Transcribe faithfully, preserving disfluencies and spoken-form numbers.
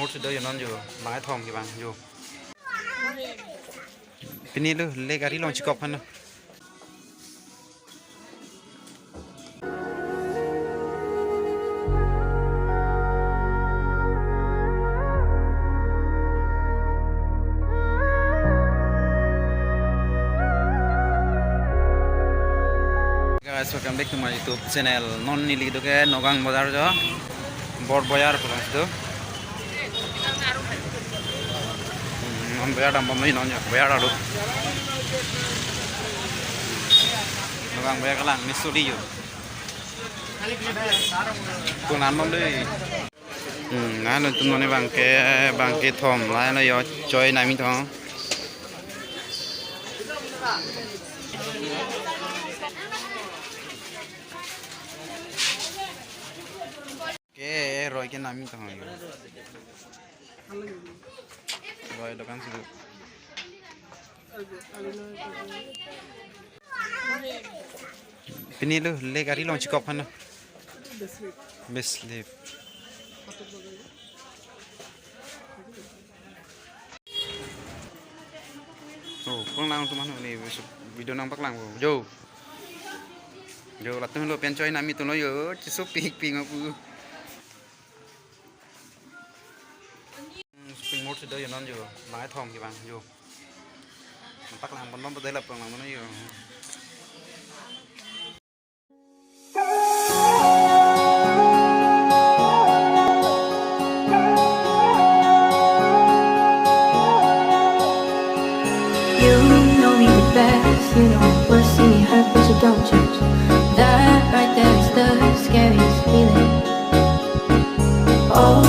Sudah yo non yo, bang ethom ke bang yo. Pini lo le gari along chikok kan lo. Guys, welcome back to my YouTube channel. Non neli kedo ke Nagaon Bazar jo. Bor Bazar pulang situ. Hmm, non Bazar dam bom non yo, Bazar alo. Nagaon Bazar kelang, nisuli yo. Kunan bom dei. Hmm, nah, nonton mane bang ke, bang kethom, lah, lo yo, choi nami thong. Ke, roi ke nami thong yo. Roi dokan situ. Pini lo le gari along chikok kan lo. Best lift. Oh, pulang lang teman ni video nangpaklang bo. Jo. Jo, latum lo pen choi nami tulo yo, chisopik pik apu. Hmm, shopping mall sido yo non yo, bang ethom ke bang yo. Paklang pon bom dei, lapu lang non yo. You know me the best, you know what's in your head, but you don't change. That right there is the scariest feeling. Oh,